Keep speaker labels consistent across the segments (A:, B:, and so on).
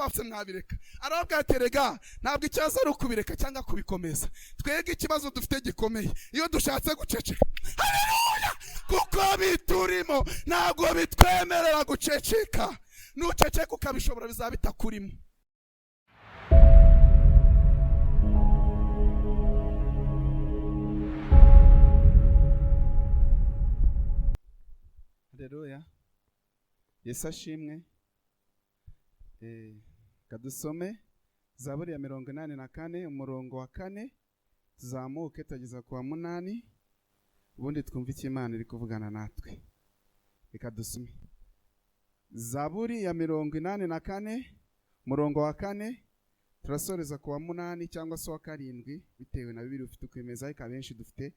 A: Bapse mwabireka. Arababwira ati rega ntabwo ikibazo ari ukubireka cyangwa kubikomeza, twebwe ikibazo dufite gikomeye iyo dushatse guceceka. Haleluya! Kuko biturimo ntabwo bitwemerera guceceka. Nuceceka ukabishobora bizaba bitakurimo. Haleluya! Yesu ashimwe. Kadusome Zaburi ya 84 umurongo wa 4, tuzamuke tugeza ku wa 8, ubundi twumve icyo Imana iri kuvugana natwe. Reka dusome Zaburi ya 84 umurongo wa 4, turasoreza ku wa 8 cyangwa se wa 7 bitewe na Bibiliya ufite ukwemeza, ariko abenshi dufite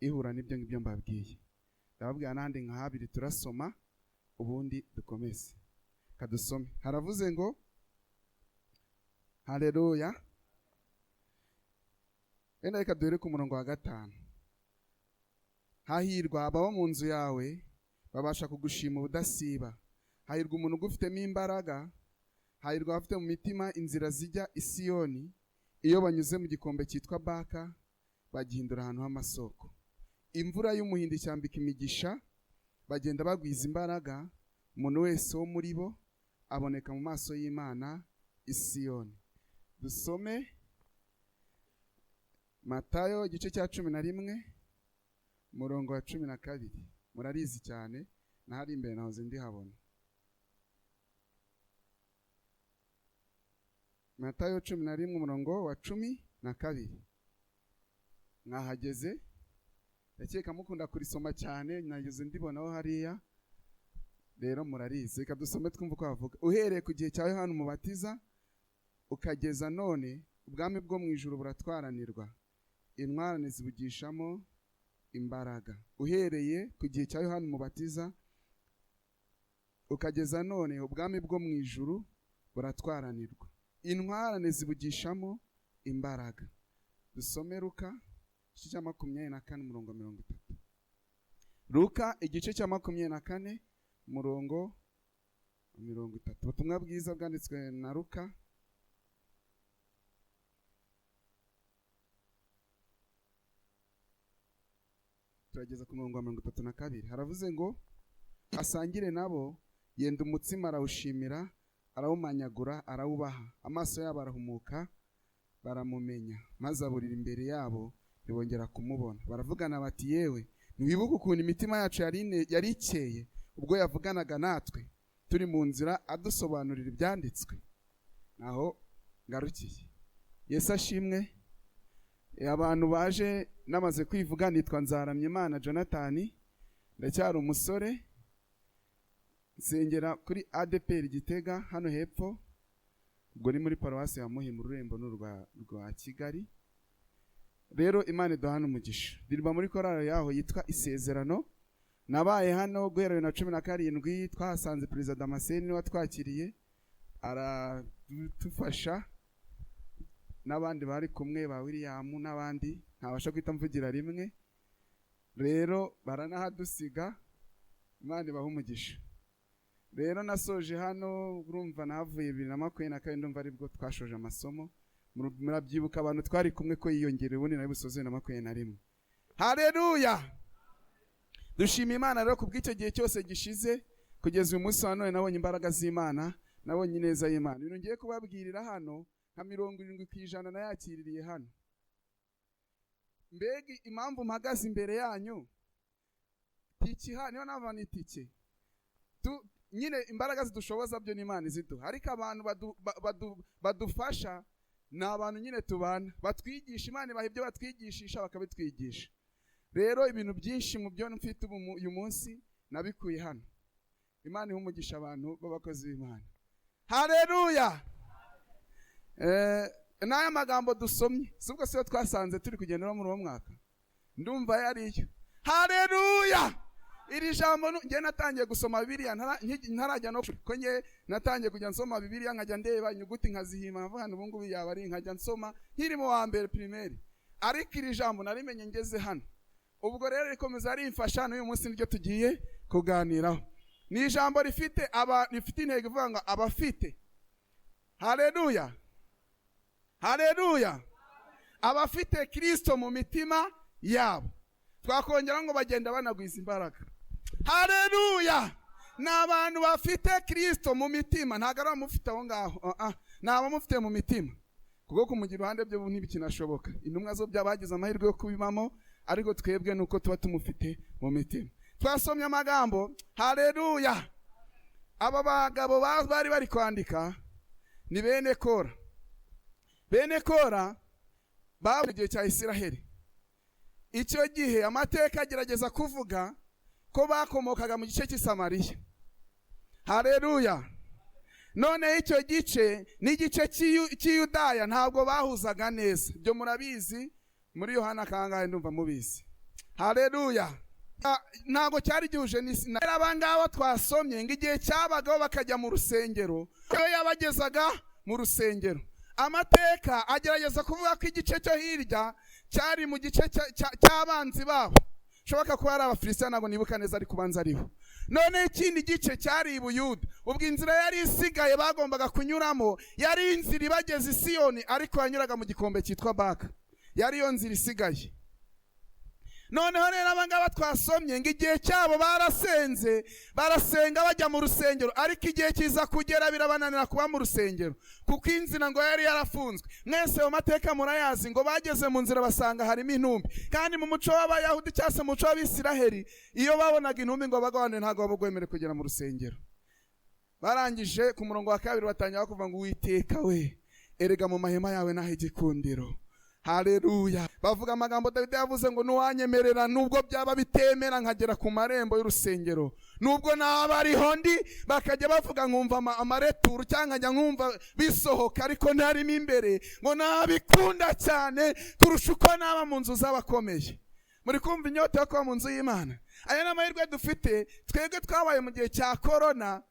A: ihura n'ibyo ngibyo mbabwiye. Ndababwira n'andi nka habiri turasoma ubundi dukomeze. Kadusome. Haravuze ngo haleluya. Wenda reka duhere ku murongo wa 5. Hahirwa ababa mu nzu yawe babasha kugushima ubudasiba. Hahirwa umuntu ugufitemo imbaraga. Hahirwa abafite mu mitima inzira zijya i Siyoni. Iyo banyuze mu gikombe cyitwa Baka bagihindura ahantu h'amasoko. Imvura y'umuhindo icyambika imigisha, bagenda bagwiza imbaraga. Umuntu wese wo muri bo aboneka mu maso y'Imana i Siyoni. Dusome Matayo igice cya 11 umurongo wa 12. Murarizi cyane, nahari imbere nahoze ndihabona. Matayo 11 umurongo wa 12. Mwahageze? Ndakeka mukunda kurisoma cyane, nageze ndibonaho hariya. Rero murarizi, reka dusome twumve uko bavuga. Uhereye ku gihe cya Yohana Umubatiza ukageza none, ubwami bwo mu ijuru buratwaranirwa, intwarane zibugishamo imbaraga. Uhereye ku gihe cya Yohana Umubatiza ukageza none, ubwami bwo mu ijuru buratwaranirwa, intwarane zibugishamo imbaraga. Dusome Luka igice cya 24 umurongo 30. Luka igice cya 24 umurongo 30. Ubutumwa bwiza bwanditswe na Luka. Turageza ku murongo wa 32. Haravuze ngo asangire nabo, yenda umutsima arawushimira, arawumanyagura, arawubaha. Amaso yabo arahumuka, baramumenya, maze aburira imbere yabo, ntibongera kumubona. Baravugana bati yewe, ntiwibuke ukuntu imitima yacu yari ikeye ubwo yavuganaga natwe turi mu nzira adusobanurira ibyanditswe. Naho ngarukiye. Yesu ashimwe. Abantu baje namaze kwivuga, nitwa Nzaramyimana Jonathan, ndacyari umusore, nsengera kuri ADPR Gitega hano hepfo, ubwo ni muri paruwasi ya Muhima, ururembo rwa Kigali. Rero Imana iduhana umugisha. Ndirimba muri korali yaho yitwa Isezerano. Nabaye hano guhera 2017, twahasanze Perezida Damascene watwakiriye aradufasha, n'abandi bari kumwe ba William n'abandi ntabasha kwita mvugira rimwe. Rero baranahadusiga, Imana ibaha umugisha. Rero nasoje hano, urumva nahavuye 2022, ndumva aribwo twashoje amasomo. Murabyibuka abantu twari kumwe ko yiyongereye, ubundi nari busoze 2021. Haleluya! Dushima Imana rero kubw'icyo gihe cyose gishize kugeza uyu munsi wa none. Nabonye imbaraga z'Imana, nabonye ineza y'Imana. Ibintu ngiye kubabwirira hano nka 70% nayakiririye hano. Mbega impamvu mpagaze imbere yanyu, tiki niyo nava ni tike nyine, imbaraga zidushoboza byo n'Imana iziduha, ariko abantu badufasha ni abantu nyine tubana, batwigisha. Imana ibaha ibyo batwigishisha bakabitwigisha. Rero ibintu byinshi mu byo mfite uyu munsi nabikuye hano. Imana iha umugisha abantu b'abakozi b'Imana. Haleluya! N'aya magambo dusomye si ubwo siyo twasanze turi kugendera muri uwo mwaka, ndumva yariyo. Haleluya! Iri jambo nge natangiye gusoma Bibiliya ntarajya no ko nge natangiye kujya nsoma Bibiliya nkajya ndeba inyuguti nkazihima, nkavuga ubu ngubu yaba ari, nkajya nsoma nkiri mu wa mbere primaire. Ariko iri jambo narimenye ngeze hano. Ubwo rero rikomeza rimfasha n'uyu munsi niryo tugiye kuganiraho. Ni ijambo rifite intego ivuga ngo abafite Haleluya, haleluya. Abafite Kristo mu mitima yabo, twakongera ngo bagenda banagwiza imbaraga. Haleluya. Ni abantu bafite Kristo mu mitima, ntabwo ari abamufite aho ngaho, ni abamufite mu mitima, kuko kumugira iruhande byo ntibikinashoboka. Intumwa zo byabagize amahirwe yo kubibamo, ariko twebwe nuko tuba tumufite mu mitima. Twasomye amagambo, haleluya. Aba bagabo bari bari kwandika ni bene Kora. Bene Kora babaye igihe cya Isiraheli. Icyo gihe amateka agerageza kuvuga ko bakomokaga mu gice cy'i Samariya. Haleluya. None icyo gice n'igice cy'Yudaya ntabwo bahuzaga neza. Ibyo murabizi muri Yohana kangahe, ndumva mubizi. Haleluya. Ntabwo cyari gihuje n'isi. Aba ngaba twasomye ngo igihe cyabagaho bakajya mu rusengero, iyo yabagezaga mu rusengero, amateka agerageza kuvuga ko igice cyo hirya cyari mu gice cy'abanzi babo, shoboka kuba ari Abafilisitiya, ntabwo nibuka neza ariko ubanza ariho. None ikindi gice cyari i Buyuda. Ubwo inzira yari isigaye bagombaga kunyuramo yari inzira ibageza i Siyoni, ariko yanyuraga mu gikombe cyitwa Baka, yari yo nzira isigaye. Noneho rero aba ngaba twasomye ngo igihe cyabo barasenze, barasenga bajya mu rusengero, ariko igihe kiza kugera birabananira kuba mu rusengero, kuko inzira ngo yari yarafunzwe. Mwese mu mateka murayazi, ngo bageze mu nzira basanga harimo intumbi, kandi mu muco w'Abayahudi cyangwa se mu muco w'Abisiraheli, iyo babonaga intumbi ngo bagabane, ntabwo baba kugera mu rusengero. Barangije ku murongo wa kabiri batangira kuvuga ngo Uwiteka we, erega mu mahema yawe naho igikundiro. Haleluya. Bavuga amagambo Dawidi yavuze ngo nuwanyemerera nubwo byaba bitemera nkagera ku marembo y'urusengero, nubwo naba ariho ndi, bakajya bavuga nkumva amareturu cyangwa nkajya nkumva bisohoka ariko ntarimo imbere, ngo nabikunda cyane kurusha uko naba mu nzu z'abakomeye. Muri kumva inyota yo kuba mu nzu y'Imana. Aya ni amahirwe dufite twebwe twabaye mu gihe cya corona.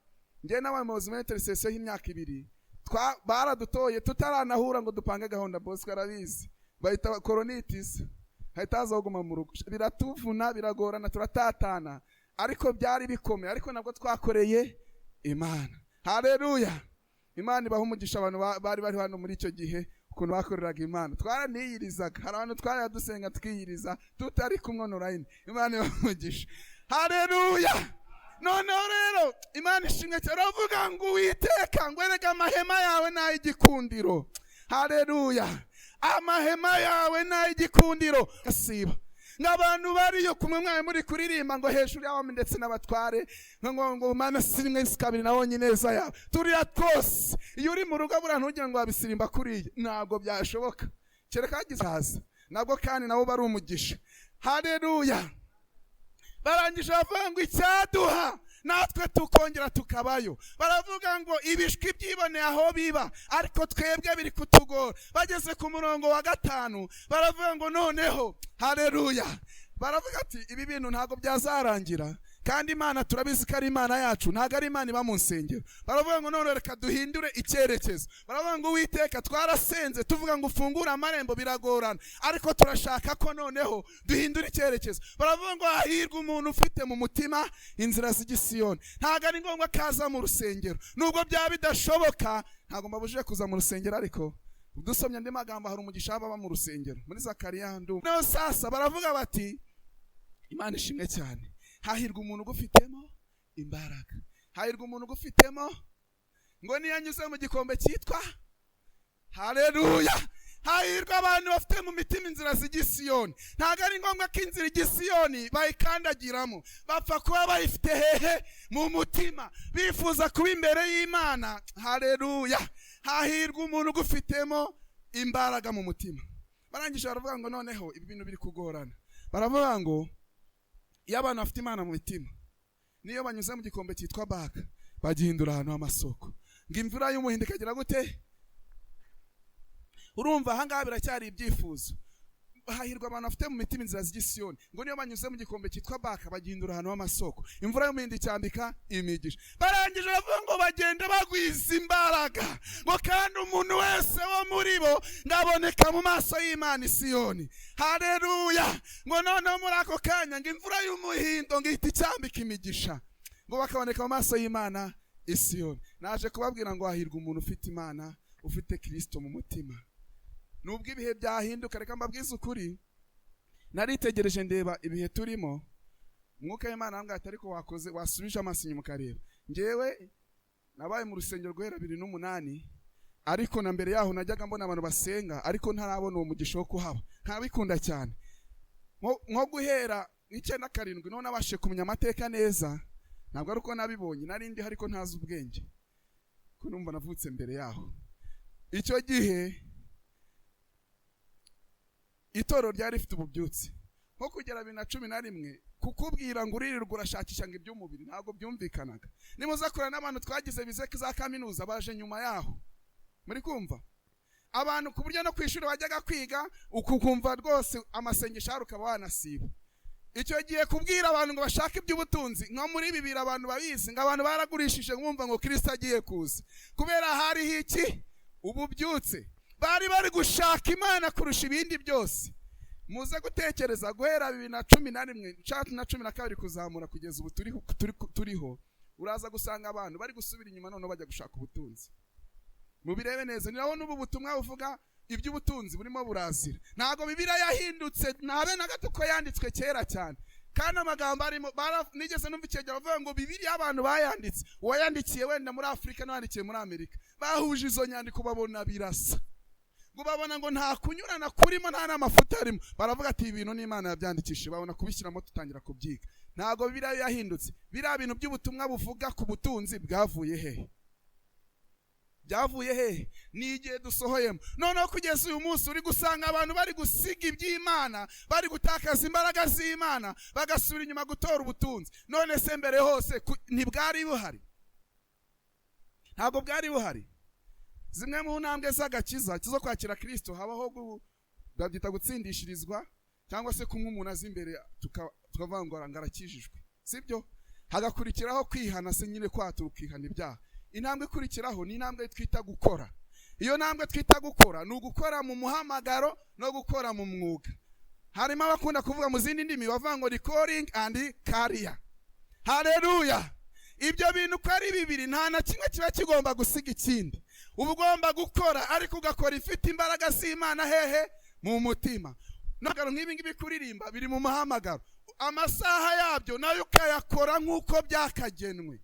A: Njye nabaye mu buzima intercession y'imyaka 2, baradutoye tutaranahura ngo dupange gahunda, Bosco arabizi, bahita coronitis, hahita haza kuguma mu rugo, biratuvuna, biragorana, turatatana, ariko byari bikomeye, ariko nabwo twakoreye Imana. Haleluya. Imana ibaha umugisha abantu bari bari hano muri icyo gihe, ukuntu bakoreraga Imana. Twaraniyirizaga, hari abantu twari dusenga twiyiriza tutari kumwe online. Imana ibaha umugisha. Haleluya. Noneho rero Imana ishimwe cyane, uravuga ngo Uwiteka ngo erega amahema yawe n'ay'igikundiro. Haleluya. Amahema yawe n'ay'igikundiro. Asiba ng'abantu bariyo kumwe mwaye muri kuririmba ngo hejuru y'abami ndetse n'abatware, ngo ngo Mana sirimwe kabiri nabonye neza yawe. Turira twose. Iyo uri mu rugo buriya ntugira ngo wabisirimba kuriya, ntabwo byashoboka, kereka hagize haza nabwo, kandi nabo bari umugisha. Haleluya. Barangije bavuga ngo icyaduha natwe tukongera tukabayo. Baravuga ngo ibishwi byiboneye aho biba, ariko twebwe biri kutugora. Bageze ku murongo wa 5 baravuga ngo noneho, haleluya, baravuga ati ibi bintu ntabwo byazarangira, kandi Imana turabizi ko ari Imana yacu, ntabwo ari Imana iba mu nsengero. Baravuga ngo none reka duhindure icyerekezo. Baravuga ngo Uwiteka twarasenze tuvuga ngo ufungure amarembo, biragorana, ariko turashaka ko noneho duhindure icyerekezo. Baravuga ngo hahirwa umuntu ufite mu mutima inzira z'igisiyoni. Ntabwo ari ngombwa kaza mu rusengero, nubwo byaba bidashoboka, ntabwo mbabujije kuza mu rusengero, ariko dusomye andi magambo hari umugisha baba mu rusengero muri Zakariya. Noneho sasa baravuga bati Imana ishimwe cyane, hahirwa umuntu ugufitemo imbaraga, hahirwa umuntu ugufitemo ngo niyanyuze mu gikombe cyitwa, haleluya, hahirwa abantu bafite mu mitima inzira z'igisiyoni. Ntabwo ari ngombwa ko inzira igisiyoni bayikandagiramo, bapfa kuba bayifite hehe? Mu mutima, bifuza kuba imbere y'Imana. Haleluya. Hahirwa umuntu ugufitemo imbaraga mu mutima. Barangije baravuga ngo noneho ibi bintu biri kugorana. Baravuga ngo iyo abantu bafite Imana mu mitima, niyo banyuze mu gikombe cyitwa Baka, bagihindura ahantu h'amasoko, ngo imvura y'umuhindo ikagira gute? Urumva aha ngaha biracyari ibyifuzo. Hahirwa abantu bafite mu mitima inzira z'igisiyoni, ngo niyo banyuze mu gikombe cyitwa Baka, bagihindura ahantu h'amasoko, imvura y'umuhindo icyambika imigisha. Barangije bavuga ngo bagenda bagwiza imbaraga, ngo kandi umuntu wese wo muri bo ngaboneka mu maso y'Imana Isiyoni. Haleluya. Ngo noneho muri ako kanya ngo imvura y'umuhindo ngo ihita icyambika imigisha, ngo bakaboneka mu maso y'Imana Isiyoni. Naje kubabwira ngo hahirwa umuntu ufite Imana, ufite Kristo mu mutima. Nubwo ibihe byahinduka, reka mbabwize ukuri, naritegereje ndeba ibihe turimo, Umwuka w'Imana arambwira ati ariko wakoze wasubije amaso inyuma ukareba. Njyewe nabaye mu rusengero guhera 2008, ariko na mbere yaho najyaga mbona abantu basenga, ariko ntarabona uwo mugisha wo kuhaba, ntabikunda cyane. Nko guhera 97 none nabashije kumenya amateka neza, ntabwo ari uko nabibonye, nari ndi ariko ntazi ubwenge, ko numva navutse mbere yaho. Icyo gihe itorero ryari rifite ububyutse nko kugera 2011, kukubwira ngo uririrwa urashakisha ngo iby'umubiri ntabwo byumvikanaga. Nimuza kurana n'abantu twagize bize za kaminuza baje nyuma yaho, muri kumva abantu ku buryo no ku ishuri wajyaga kwiga ukukumva rwose amasengesho hari ukaba wanasiba. Icyo gihe kubwira abantu ngo bashake iby'ubutunzi, nko muri bibiri abantu babizi ngo abantu baragurishije nkumva ngo Kristo agiye kuza, kubera hariho iki ububyutse, bari bari gushaka Imana kurusha ibindi byose. Muze gutekereza guhera 2011 na 12 kuzamura kugeza ubu turiho, uraza gusanga abantu bari gusubira inyuma none bajya gushaka ubutunzi. Mubirebe neza, ni naho n'ubu butumwa buvuga iby'ubutunzi burimo burazira. Ntabwo Bibiliya yahindutse ntabe na gato, ko yanditswe kera cyane, kandi amagambo arimo nigeze numva icyegeranyo bavuga ngo Bibiliya abantu bayanditse, uwayandikiye wenda muri Afurika n'uwandikiye muri Amerika bahuje izo nyandiko babona birasa, ngo babona ngo nta kunyurana kurimo, nta n'amafuta arimo, baravuga ati ibintu n'Imana yabyandikishije, babona kubishyiramo tutangira kubyiga. Ntabwo Bibiliya yahindutse. Biriya bintu by'ubutumwa buvuga ku butunzi bwavuye hehe? Byavuye hehe? Ni igihe dusohoyemo. Noneho kugeza uyu munsi uri gusanga abantu bari gusiga iby'Imana, bari gutakaza imbaraga z'Imana, bagasubira inyuma gutora ubutunzi. None se mbere hose ntibwari buhari? Ntabwo bwari buhari. Zimwe mu ntambwe z'agakiza zo kwakira Kristo habaho babyita gutsindishirizwa, cyangwa se kumwe umuntu azi imbere tukavuga ngo arakijijwe, sibyo? Hagakurikiraho kwihana, se nyine kwatura ukihana ibyaha. Intambwe ikurikiraho ni intambwe twita gukora. Iyo ntambwe twita gukora ni ugukora mu muhamagaro no gukora mu mwuga. Harimo abakunda kuvuga mu zindi ndimi bavuga ngo calling and career. Haleluya! Ibyo bintu uko ari bibiri nta na kimwe kiba kigomba gusiga ikindi. Uba ugomba gukora ariko ugakora ifite imbaraga z'Imana hehe? Mu mutima. Nagaro nk'ibi ngibi kuririmba biri mu muhamagaro, amasaha yabyo nayo ukayakora nk'uko byakagenwe.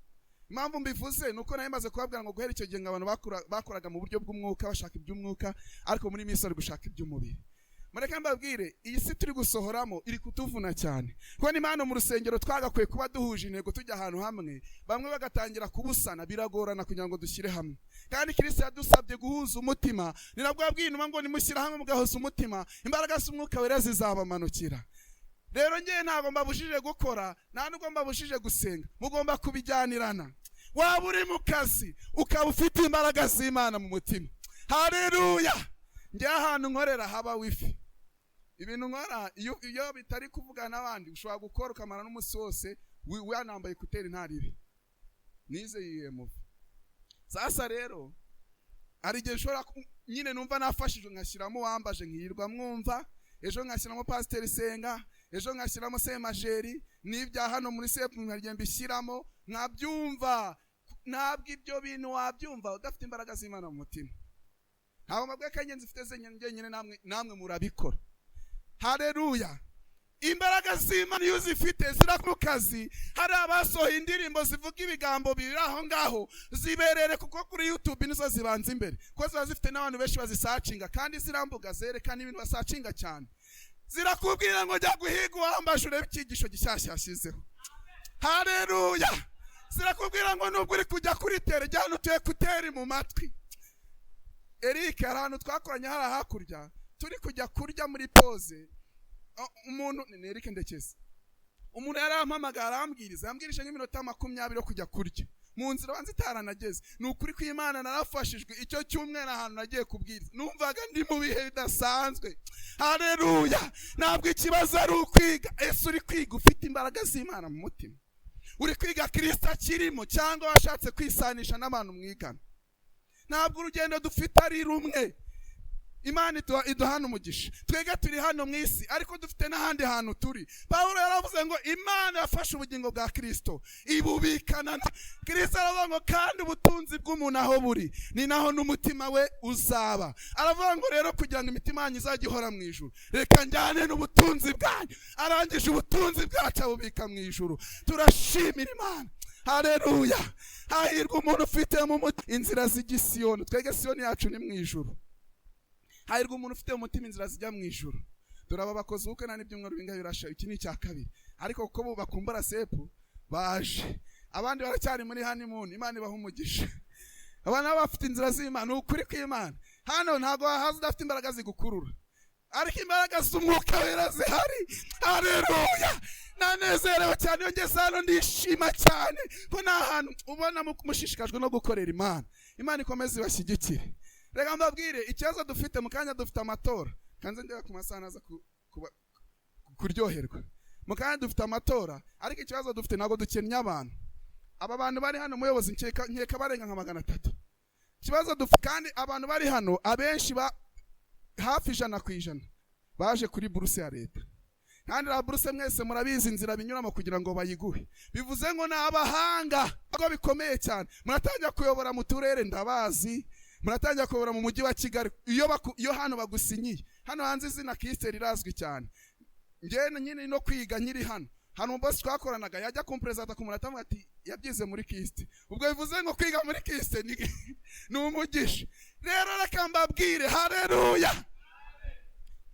A: Impamvu mbivuze nuko nari maze kubabwira ngo guhera icyo gihe ngo abantu bakoraga mu buryo bw'umwuka bashaka iby'umwuka, ariko muri minsi bari gushaka iby'umubiri. Mureke mbabwire, iyi si turi gusohoramo iri kutuvuna cyane, kuko ni hano mu rusengero twagakwiye kuba duhuje intego, tujya ahantu hamwe, bamwe bagatangira kubusana, biragorana kugira ngo dushyire hamwe. Kandi Kristo yadusabye guhuza umutima, ni nabwo yabwiye intumwa ngo nimushyira hamwe mugahuza umutima, imbaraga z'Umwuka Wera zizabamanukira. Rero ngewe ntabwo mbabujije gukora, nta nubwo mbabujije gusenga, mugomba kubijyanirana. Waba uri mu kazi ukaba ufite imbaraga z'Imana mu mutima. Haleluya! Njye ahantu nkorera haba wifi. Ibintu nkora iyo bitari kuvugana n'abandi, ushobora gukora ukamara n'umunsi wose wanambaye ekuteri ntaribe. Nize yiyemuva. Sasa rero hari igihe nshobora nyine numva nafashijwe nkashyiramo uwambaje nkirirwa mwumva, ejo nkashyiramo Pasiteri Senga, ejo nkashyiramo Semajeri, n'ibya hano muri sepu nkagenda mbishyiramo nkabyumva. Ntabwo ibyo bintu wabyumva udafite imbaraga z'Imana mu mutima. Ntabwo mbabwiye ko ingenzi mfite zenyine, namwe murabikora. Haleluya! Imbaraga z'Imana iyo uzifite zira ku kazi. Hari abasohoye indirimbo zivuga ibigambo biri aho ngaho, ziberere kuko kuri YouTube nizo zibanza imbere, kuko ziba zifite n'abantu benshi bazisacinga, kandi zirambuga zerekana ibintu basacinga cyane. Zirakubwira ngo jya guhiga uwambaje urebe icyigisho gishyashya yashyizeho. Haleluya! Zirakubwira ngo nubwo uri kujya kuri tere, jyana utuye kuteri mu matwi. Eric hari ahantu twakoranye hari hakurya, turi kujya kurya muri pose, umuntu ni Eric Ndekezi, umuntu yarampamagara arambwiriza, yambwirije nk'iminota 20 yo kujya kurya mu nzira banze itaranageze. Ni ukuri kw'Imana narafashijwe icyo cyumweru ahantu nagiye kubwiriza, numvaga ndi mu bihe bidasanzwe. Haleluya! Ntabwo ikibazo ari ukwiga. Ese uri kwiga ufite imbaraga z'Imana mu mutima? Uri kwiga Kristo akirimo, cyangwa washatse kwisanisha n'abantu mwigana? Ntabwo urugendo dufite ari rumwe. Imana iduhana umugisha. Twebwe turi hano mu isi, ariko dufite n'ahandi hantu turi. Pawulo yaravuze ngo Imana yafashe ubugingo bwa Kristo ibubikana. Kristo aravuga ngo kandi ubutunzi bw'umuntu aho buri ni naho n'umutima we uzaba. Aravuga ngo rero kugira ngo imitima yanyu izajye ihora mu ijuru, reka njyane n'ubutunzi bwanyu. Arangije ubutunzi bwacu abubika mu ijuru. Turashimira Imana. Haleluya. Hahirwa umuntu ufite mu mutima inzira zijya i Siyoni. Twebwe Siyoni yacu ni mu ijuru. Hahirwa umuntu ufite umutima inzira zijya mu ijuru. Dore aba bakoze ubukwe nta n'ibyumweru bingahe birasha, iki ni icya kabiri. Ariko kuko bo bakumbura sepu baje, abandi baracyari muri honeymoon. Imana ibaha umugisha. Abana baba bafite inzira z'Imana, ni ukuri kw'Imana. Hano ntabwo wahaza udafite imbaraga zigukurura, ariko imbaraga z'umwuka wera zihari. Haleluya. Nanezerewe cyane iyo ngeze hano, ndishima cyane ko nta hantu ubona mushishikajwe no gukorera Imana. Imana ikomeze ibashyigikire. Reka mbabwire ikibazo dufite mu kanya. Dufite amatora, kanze ndeba ku masaha naza kuryoherwa. Mu kanya dufite amatora, ariko ikibazo dufite ntabwo dukennye abantu. Aba bantu bari hano, umuyobozi, nkeka barenga nka 300. Ikibazo dufite kandi, abantu bari hano abenshi ba hafi 100% baje kuri buruse ya leta, kandi la buruse mwese murabizi inzira binyuramo kugira ngo bayiguhe. Bivuze ngo ni abahanga ko bikomeye cyane. Muratangira kuyobora mu turere, ndabazi, muratangira kuyobora mu mujyi wa Kigali. Iyo hano bagusinyiye hano hanze, izina KIST rirazwi cyane. Njyewe nyine no kwiga nkiri hano, hano umubosi twakoranaga yajya kumperezida ku munota avuga ati yabyize muri KIST. Ubwo bivuze ngo kwiga muri KIST ni umugisha. Rero reka mbabwire, haleluya,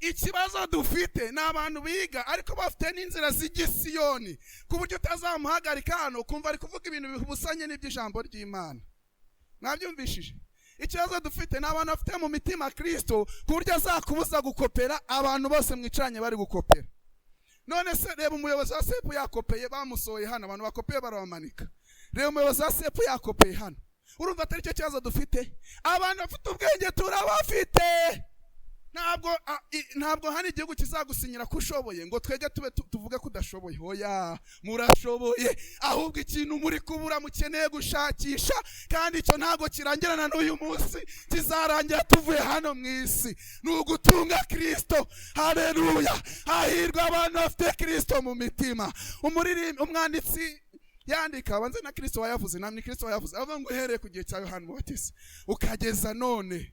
A: ikibazo dufite ni abantu biga ariko bafite n'inzira z'igisiyoni, ku buryo utazamuhagarika hano ukumva ari kuvuga ibintu bihubusanye n'iby'ijambo ry'Imana. Mwabyumvishije? Ikibazo dufite ni abantu bafite mu mitima Kristo, ku buryo azakubuza gukopera abantu bose mwicaranye bari gukopera. None se reba umuyobozi wa sepu yakopeye, bamusohoye hano, abantu bakopeye barabamanika. Reba umuyobozi wa sepu yakopeye hano, urumva atari cyo kibazo dufite? Abantu bafite ubwenge turabafite. Ntabwo hano igihugu kizagusinyira ko ushoboye ngo twege tube tuvuge ko udashoboye. Oya, murashoboye. Ahubwo ikintu muri kubura mukeneye gushakisha, kandi icyo ntabwo kirangirana n'uyu munsi, kizarangira tuvuye hano mu isi, ni ugutunga Kristo. Haleluya. Hahirwa abantu bafite Kristo mu mitima. Umwanditsi yandika, abanze na Kristo wayavuze, namwe Kristo wayavuze, avuga ngo uhereye ku gihe cya Yohana Umubatiza ukageza none.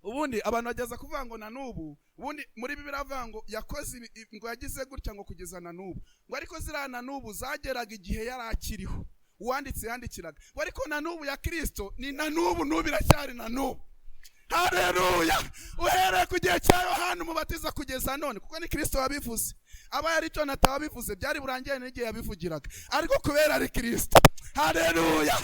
A: Ubundi abantu bageza kuvuga ngo na n'ubu, ubundi muri Bibiliya avuga ngo yakoze ngo yagize gutya ngo kugeza na n'ubu, ngo ariko ziriya na n'ubu zageraga igihe yari akiriho uwanditse yandikiraga, ngo ariko na n'ubu ya Kristo ni na n'ubu, n'ubu iracyari na n'ubu. Haleluya. Uhereye ku gihe cya Yohana Umubatiza kugeza none, kuko ni Kristo wabivuze. Aba yari Jonathan wabivuze, byari burangire n'igihe yabivugiraga, ariko kubera ari Kristo. Haleluya.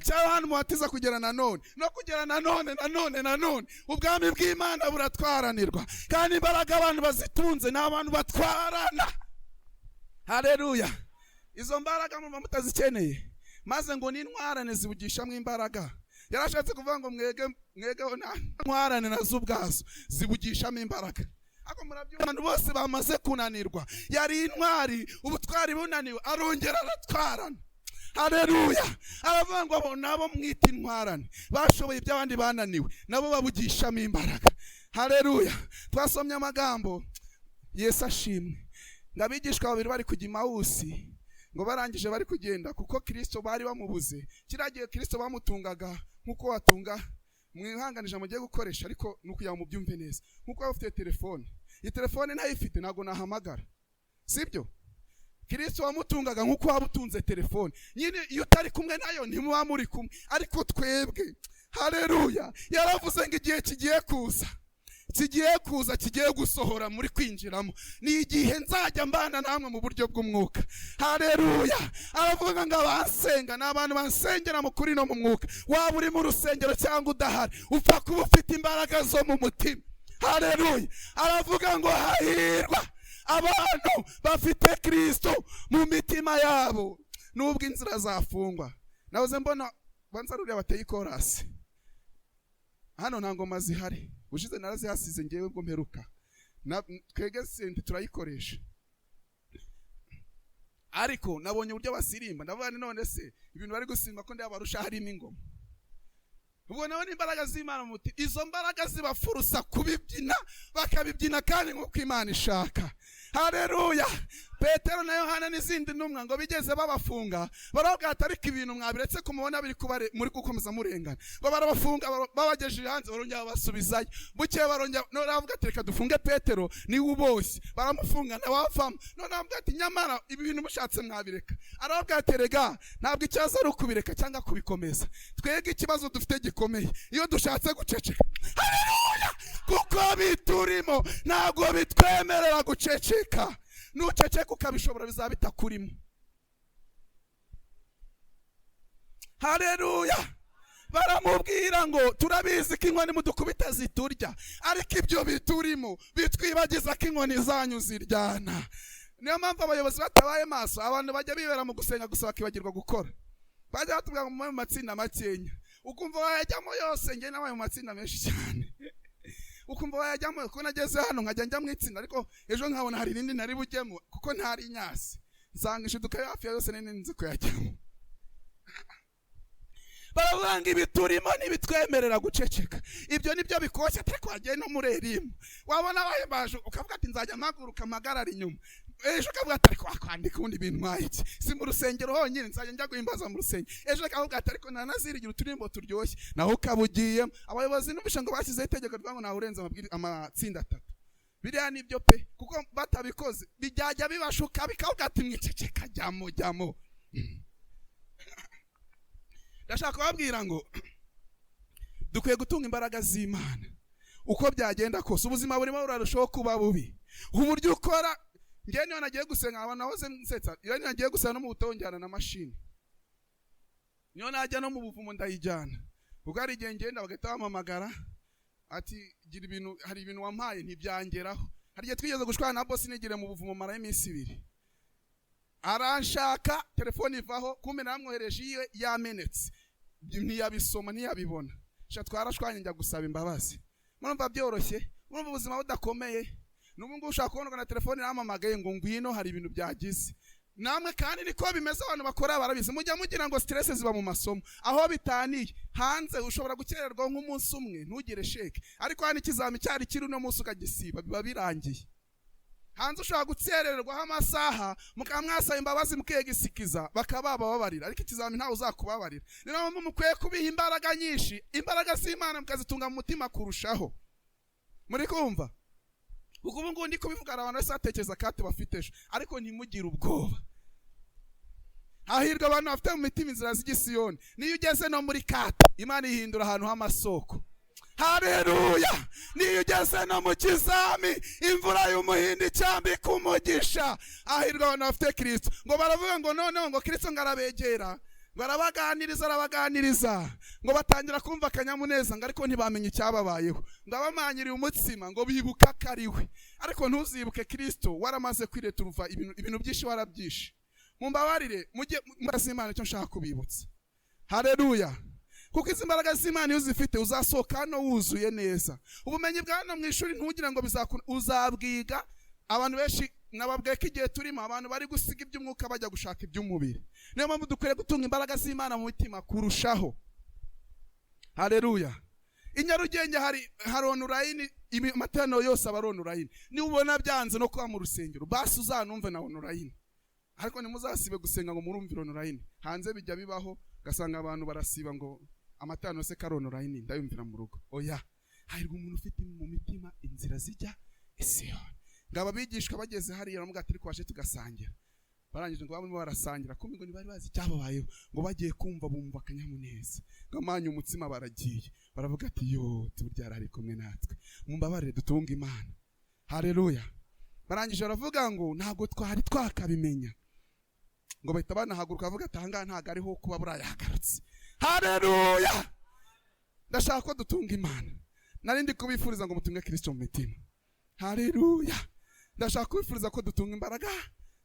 A: Cya Yohana Umubatiza kugera na none, no kugera na none, na none, na none, ubwami bw'Imana buratwaranirwa, kandi imbaraga abantu bazitunze ni abantu batwarana. Haleluya. Izo mbaraga muba mutazikeneye? Maze ngo n'intwarane zibugishamo imbaraga. Yarashatse kuvuga ngo mwege mwege ntwarane nazo ubwazo zibugishamo imbaraga. Ariko murabyumva, abantu bose bamaze kunanirwa, yari intwari, ubutwari bunaniwe, arongera aratwarana. Haleluya. Aravuga ngo abo nabo mwita intwarane bashoboye ibyo abandi bananiwe, nabo babugishamo imbaraga. Haleluya. Twasomye amagambo, Yesu ashimwe, ngo abigishwa babiri bari kujya Emawusi, ngo barangije bari kugenda kuko Kristo bari bamubuze. Kiriya gihe Kristo bamutungaga nk'uko watunga, mwihanganisha mugiye gukoresha, ariko ni ukugira ngo mubyumve neza, nk'uko waba ufite telefone. Iyi telefone ntayifite ntabwo nahamagara, sibyo? Kristo wamutungaga nk'uko waba utunze telefone nyine, iyo utari kumwe nayo ntimuba muri kumwe. Ariko twebwe, haleluya, yaravuze ngo igihe kigiye kuza, kigiye kuza, kigiye gusohora muri kwinjiramo, ni igihe nzajya mbana namwe mu buryo bw'umwuka. Haleluya. Aravuga ngo abansenga ni abantu bansengera mu kuri no mu mwuka. Waba uri mu rusengero cyangwa udahari, upfa kuba ufite imbaraga zo mu mutima. Haleluya. Aravuga ngo hahirwa abantu bafite Kristo mu mitima yabo, nubwo inzira zafungwa. Nahoze mbona banza ruriya bateye ikorasi hano, nta ngoma zihari. Ushize narazihasize ngewe ubwo mperuka. Twege sente turayikoresha, ariko nabonye uburyo basirimba, ndavuga nti none se ibintu bari gusimba ko ndabarusha harimo ingoma? Ubwo nawe n'imbaraga z'Imana mu mutima, izo mbaraga zibafurusa kubibyina, bakabibyina kandi nk'uko Imana ishaka. Haleluya. Petero na Yohana n'izindi ntumwa ngo bigeze babafunga, barababwira ati ariko ibintu mwabiretse kumubona biri kubare muri gukomeza murengana. Ngo barabafunga, babagejeje hanze barongera babasubizayo. Bukeye barongera none baravuga ati reka dufunge Petero niwe uboshye. Baramufunga nawe avamo. None baravuga ati nyamara ibi bintu mushatse mwabireka. Arababwira ati rega ntabwo ikibazo ari ukubireka cyangwa kubikomeza. Twebwe ikibazo dufite gikomeye iyo dushatse guceceka. Haleluya! Kuko biturimo ntabwo bitwemerera guceceka. Nuceceka ukabishobora bizaba bitakurimo. Haleluya! Baramubwira ngo turabizi ko inkoni mudukubita ziturya, ariko ibyo biturimo bitwibagiza ko inkoni zanyu ziryana. Niyo mpamvu abayobozi batabaye maso, abantu bajya bibera mu gusenga gusa bakibagirwa gukora. Bajya batubwira ngo mube mu matsinda makenya, ukumva wayajyamo yose. Njye nabaye mu matsinda menshi cyane, ukumva wayajyamo. Kuko nageze hano nkajya njya mu itsinda, ariko ejo nkabona hari irindi nari bujyemo kuko ntari nyasi, nsanga ishiduka hafi ya yose nini nzi kuyajyamo. Baravuga ngo ibi turimo ntibitwemerera guceceka. Ibyo nibyo bikoshya. Ariko wagiye no muri erimu wabona bahimbaje ukavuga ati nzajya mpaguruka mpagarara inyuma. Ejo ukavuga ati ariko wakwandika ubundi bintwaye iki, si mu rusengero honyine, nzajya njya guhimbaza mu rusengero. Ejo ukavuga ati ariko ntanazirigira uturirimbo turyoshye, naho ukaba ugiyemo. Abayobozi numvise ngo bashyizeho itegeko rivuga ngo ntawe urenze amatsinda atatu. Biriya nibyo pe, kuko batabikoze bijyajya bibashuka bikavuga ati mwiceceka, jyamo jyamo. Ndashaka kubabwira ngo dukwiye gutunga imbaraga z'Imana uko byagenda kose. Ubuzima burimo burarushaho kuba bubi, uburyo ukora. Njye niyo nagiye gusenga abantu nahoze nsetsa, iyo nagiye gusenga no mu buto njyana na mashini, niyo najya no mu buvumo ndayijyana. Ubwo hari igihe ngenda bagahita bampamagara ati gira ibintu, hari ibintu wampaye ntibyangeraho. Hari igihe twigeze gushwana na boss nigire mu buvumo marayo iminsi ibiri, aranshaka telefone ivaho, kumbe namwohereje iye yamenetse, ntiyabisoma ntiyabibona. Sha twarashwanye njya gusaba imbabazi. Murumva byoroshye, murumva ubuzima budakomeye. N'ubu ngubu ushaka kubona na telefone iramamagaye ngo ngwino hari ibintu byagize. Namwe kandi niko bimeze, abantu bakora barabizi. Mujya mugira ngo stress ziba mu masomo, aho bitaniye hanze ushobora gukererwa nk'umunsi umwe ntugire sheke, ariko hano ikizami cyari kiri uno munsi ukagisiba biba birangiye. Hanze ushobora gukererwaho amasaha mukaba mwasaba imbabazi mukegisikiza bakaba bababarira, ariko ikizami ntawe uzakubabarira. Niyo mpamvu mukwiye kubiha imbaraga nyinshi, imbaraga z'Imana mukazitunga mu mutima kurushaho. Muri kumva? Kuko ubu ngubu ndi kubivuga abantu bose batekereza kate bafite ejo, ariko ntimugire ubwoba. Hahirwa abantu bafite mu mitima inzira z'igisiyoni. Niyo ugeze no muri kate, Imana ihindura ahantu h'amasoko. Haleluya! Niyo ugeze no mu kizami, imvura y'umuhindo icyambika umugisha. Hahirwa abantu bafite Kristo. Ngo baravuga ngo noneho ngo Kristo ngo arabegera, ngo arabaganiriza, arabaganiriza, ngo batangira kumva akanyamuneza, ngo ariko ntibamenye icyababayeho. Ngo abamanyiriye umutsima ngo bibuka ko ari we. Ariko ntuzibuke Kristo waramaze kwireturuva ibintu byinshi warabyishe. Mumbabarire mujye mbaza Imana icyo nshaka kubibutsa. Haleluya! Kuko izi mbaraga z'Imana iyo uzifite uzasohoka hano wuzuye neza. Ubumenyi bwa hano mu ishuri ntugire ngo uzabwiga. Abantu benshi nababwiye ko igihe turimo abantu bari gusiga iby'umwuka bajya gushaka iby'umubiri. Niyo mpamvu dukwiriye gutunga imbaraga z'Imana mu mitima kurushaho. Haleluya! I Nyarugenge hari online, amateraniro yose aba ari online. Niba ubona byanze no kuba mu rusengero, basi uzanumve na online. Ariko ntimuzasibe gusenga ngo murumvire online. Hanze bijya bibaho ugasanga abantu barasiba ngo amateraniro se kari online ndayumvira mu rugo. Oya, hahirwa umuntu ufite mu mitima inzira zijya Isiyoni. Ngo abigishwa bageze hariya baravuga ati ariko waje tugasangira. Barangije ngo barimo barasangira, kumbe ngo ntibari bazi icyababayeho, ngo bagiye kumva bumva akanyamuneza, ngo amanye umutsima baragiye, baravuga ati yo tubyara ari kumwe natwe, mumbabarire dutunge Imana. Haleluya! Barangije baravuga ngo ntabwo twari twakabimenya, ngo bahita banahaguruka bavuga ati ahangaha ntabwo ariho kuba burayahagarutse. Haleluya! Ndashaka ko dutunga Imana. Nari ndi kubifuriza ngo mutunge Kristo mu mitima. Haleluya! Ndashaka kubifuriza ko dutunga imbaraga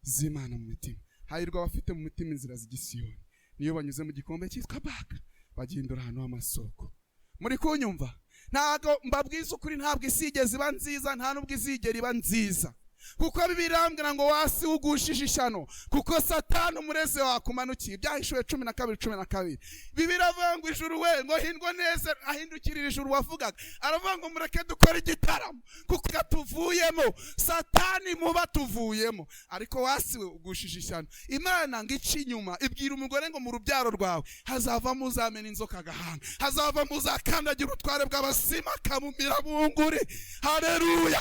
A: z'Imana mu mitima. Hahirwa abafite mu mitima inzira z'igisiyoni. Niyo banyuze mu gikombe cyitwa Baka, bagihindura ahantu h'amasoko. Muri kunyumva? Ntago mbabwiza ukuri, ntabwo isi igeze iba nziza, nta nubwo izigera iba nziza. Kuko bibirambwira ngo wasi ugushije ishyano, kuko Satani umureze wakumanukiye. Ibyahishuwe 12:12. Bibiliya iravuga ngo ijuru we ngo hindwa neza, ahindukirira ijuru wavugaga, aravuga ngo mureke dukore igitaramo kuko tuvuyemo, Satani muba tuvuyemo, ariko wasi we ugushije ishyano. Imana ngo ice inyuma ibwira umugore ngo mu rubyaro rwawe hazavamo uzamena inzoka agahanga, hazavamo uzakandagira ubutware bw'abasima akamumira bunguri. Haleluya!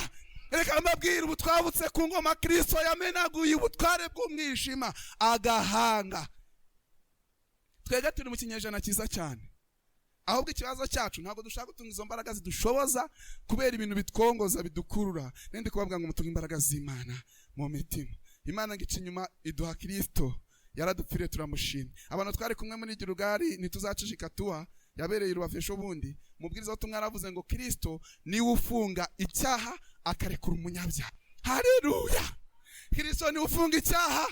A: Reka mbabwire, ubu twabutse ku ngoma Kristo yamenaguye ubutware bw'umwijima agahanga. Twebwe turi mu kinyejana cyiza cyane, ahubwo ikibazo cyacu ntabwo dushaka gutunga izo mbaraga zidushoboza kubera ibintu bitwongoza bidukurura. Nende kubabwira ngo mutunge imbaraga z'Imana mu mitima. Imana ngica inyuma iduha Kristo, yaradupfiriye turamushima. Abantu twari kumwe muri Girugari ntituzacishika tuwa yabereye Rubavu ejo bundi, umubwiriza w'ubutumwa yaravuze ngo Kristo niwe ufunga icyaha akarekura umunyabyaha. Haleluya! Kristo niwe ufunga icyaha.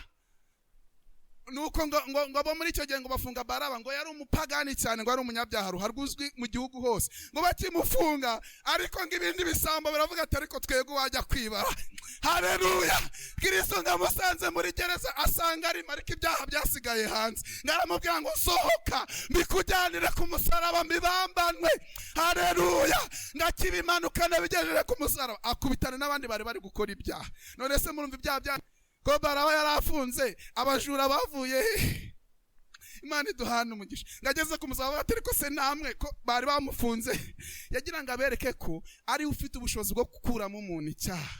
A: Nuko ngo abo muri icyo gihe ngo bafunga Baraba, ngo yari umupagani cyane, ngo yari umunyabyaha ruharwa uzwi mu gihugu hose, ngo bakimufunga, ariko ngo ibindi bisambo biravuga ati ariko twebwe wajya kwibara. Haleluya! Kristo ngo amusanze muri gereza asanga arimo, ariko ibyaha byasigaye hanze, ngo aramubwira ngo sohoka mbikujyanire ku musaraba mbibambanwe. Haleluya! Ngo akibimanukana bigejeje ku musaraba akubitana n'abandi bari bari gukora ibyaha. None se murumva ibyaha bya ko Baraba yarafunze, abajura bavuye he? Imana iduhana umugisha. Ngageze ku musaraba ati ariko se namwe ko bari bamufunze, yagira ngo abereke ko ari ufite ubushobozi bwo gukuramo umuntu icyaha.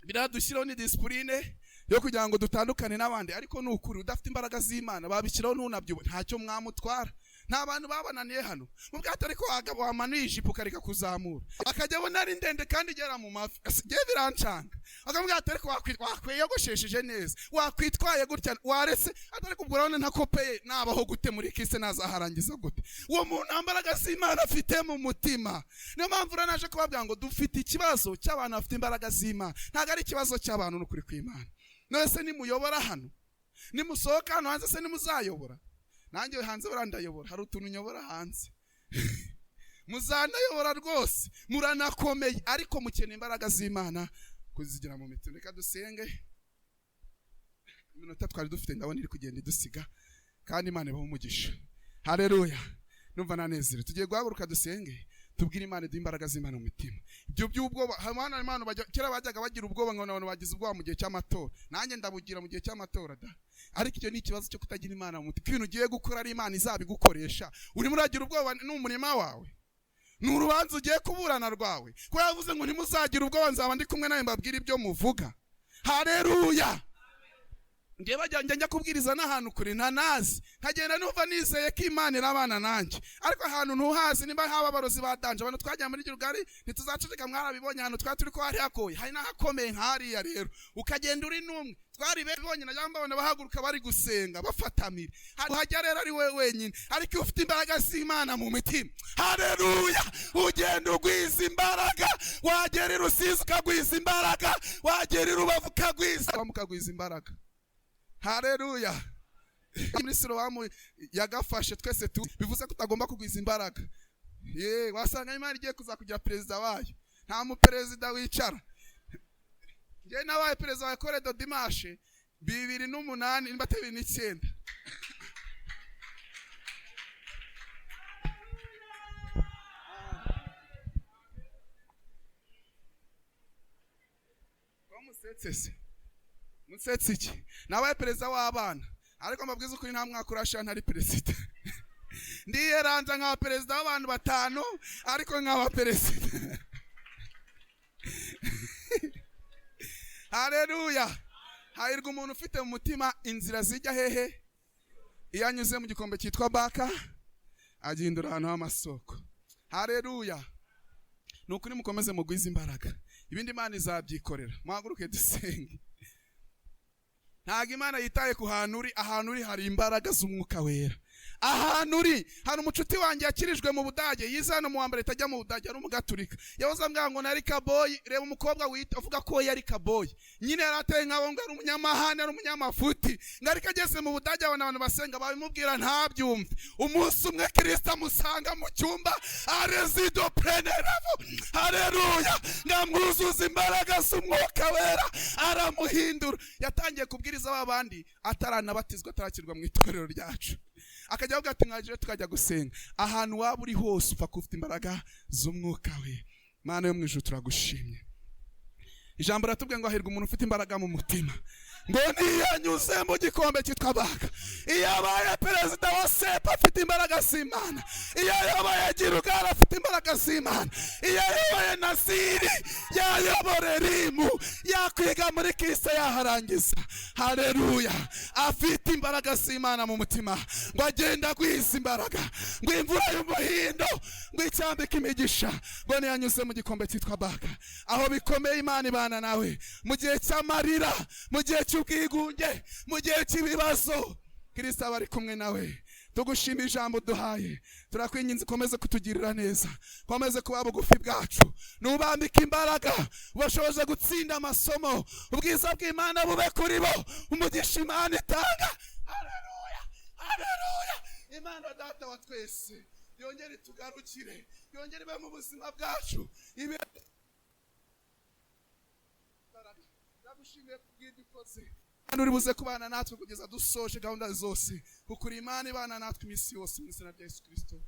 A: Biradushyiraho ni discipline yo kugira ngo dutandukane n'abandi, ariko ni ukuri udafite imbaraga z'Imana babishyiraho ntunabyubone, ntacyo mwamutwara. Nta bantu babananiye hano mu bwato, ariko wamanuye ijipo ukareka kuzamura, akajya abona ari ndende kandi igera mu mavi, ngewe birancanga. Akamubwira ati ariko wakwiyogoshesheje neza, wakwitwaye gutya, waretse ariko ubwo urabona ntakopeye, nabaho gute muri kise, nazaharangiza gute? Uwo muntu nta mbaraga z'Imana afite mu mutima. Niyo mpamvu uranaje kubabwira ngo dufite ikibazo cy'abantu bafite imbaraga z'Imana, ntabwo ari ikibazo cy'abantu n'ukuri kw'Imana. None se nimuyobora hano, nimusohoka hano hanze se nimuzayobora? Nanjye hanze barandayobora, hari utuntu nyobora hanze. Muzanayobora rwose, muranakomeye, ariko mukeneye imbaraga z'Imana kuzigira mu mitima. Reka dusenge, iminota twari dufite ndabona iri kugenda idusiga, kandi Imana ibahe umugisha. Haleluya! Numva nanezerewe. Tugiye guhaguruka dusenge, tubwire Imana iduhe imbaraga z'Imana mu mitima. Ibyo by'ubwoba, hano Imana kera bajyaga bagira ubwoba ngo abantu bagize ubwoba mu gihe cy'amatora, nanjye ndabugira mu gihe cy'amatora da. Ariko icyo ni ikibazo cyo kutagira Imana mu mutima. Ibintu ugiye gukora ari Imana izabigukoresha, urimo uragira ubwoba n'umurima wawe, ni urubanza ugiye kuburana rwawe. Ko yavuze ngo ntimuzagira ubwoba, nzaba ndi kumwe nawe mbabwire ibyo muvuga. Haleluya! Ngiye bajya njya kubwiriza n'ahantu kure ntanazi, nkagenda numva nizeye ko Imana irabana nanjye, ariko ahantu ntuhazi nimba haba abarozi badanje. Abantu twajya muri Girugari ntituzaceceka, mwarabibonye ahantu twari turi ko hari hakoye, hari n'ahakomeye nk'hariya. Rero ukagenda uri n'umwe, twari bibonye na mbabona bahaguruka bari gusenga bafatamira, hajya rero ari we wenyine, ariko iyo ufite imbaraga z'Imana mu mitima, haleluya, ugenda ugwiza imbaraga. Wagera i Rusizi ukagwiza imbaraga, wagera i Rubavu ukagwiza imbaraga. Haleluya! Muri Silowamu yagafashe twese tu, bivuze ko utagomba kugwiza imbaraga. Ye, wasanga Imana igiye kuzakugira perezida wayo. Nta muperezida wicara. Nge nabaye perezida wa Ecole de Dimanche 2008 nimba 2009. Ko musetse se? Musetse iki? Nabaye perezida w'abana, ariko mbabwiza ukuri nta mwaka urashira ntari perezida. Ndiyeranza nkaba perezida w'abantu 5, ariko nkaba perezida. Haleluya! Hahirwa umuntu ufite mu mutima inzira zijya hehe? Iyo anyuze mu gikombe cyitwa Baka agihindura ahantu h'amasoko. Haleluya! Ni ukuri mukomeze mugwize imbaraga, ibindi Imana izabyikorera. Muhaguruke dusenge. Ntabwo Imana yitaye ku hantu uri, ahantu uri hari imbaraga z'umwuka wera. Ahantu uri, hari umucuti wanjye yakirijwe mu Budage, yize hano mu wa mbere itajya mu Budage, ari umugaturika. Yahoze ambwira ngo nari kaboyi. Reba umukobwa wita avuga ko yari kaboyi nyine, yari ateye nk'abo, ngo ari umunyamahane, ari umunyamafuti, ngo ariko ageze mu Budage abona abantu basenga, babimubwira ntabyumve. Umunsi umwe Kirisita amusanga mu cyumba, arezido preneravo, hareruya, ngo amwuzuze imbaraga z'Umwuka Wera, aramuhindura. Yatangiye kubwiriza ba bandi ataranabatizwa, atarakirwa mu itorero ryacu, akajya avuga ati: "Mwagire tukajya gusenga." Ahantu waba uri hose, upfa kuba ufite imbaraga z'Umwuka we. Mana yo mu ijuru, turagushimye. Ijambo riratubwiye ngo hahirwa umuntu ufite imbaraga mu mutima, ngo ntiyanyuze mu gikombe cyitwa Baka. Iyo abaye perezida wa sepa, afite imbaraga z'Imana. Iyo ayoboye Girugara, afite imbaraga z'Imana. Iyo ayoboye Naziri, yayobore Rimu, yakwiga muri Kisa yaharangiza, haleluya, afite imbaraga z'Imana mu mutima. Ngo agenda agwiza imbaraga, ngo imvura y'umuhindo ngo icyambike imigisha, ngo ntiyanyuze mu gikombe cyitwa Baka. Aho bikomeye, Imana ibana nawe mu gihe cy'amarira, mu gihe cy'ubwigunge, mu gihe cy'ibibazo, Kirisita aba ari kumwe nawe. Tugushima ijambo uduhaye. Turakwinginze, ukomeze kutugirira neza, ukomeze kuba bugufi bwacu, nubambike imbaraga, ubashoboze gutsinda amasomo. Ubwiza bw'Imana bube kuri bo, umugisha Imana itanga. Haleluya, haleluya! Imana Data wa twese yongere itugarukire, yongere ibe mu buzima bwacu, ibe. Ndagushimiye kubw'ibyo ukoze kandi uri buze kubana natwe kugeza dusoje gahunda zose, kuko uri Imana ibana natwe iminsi yose. Mu izina rya Yesu Kirisito.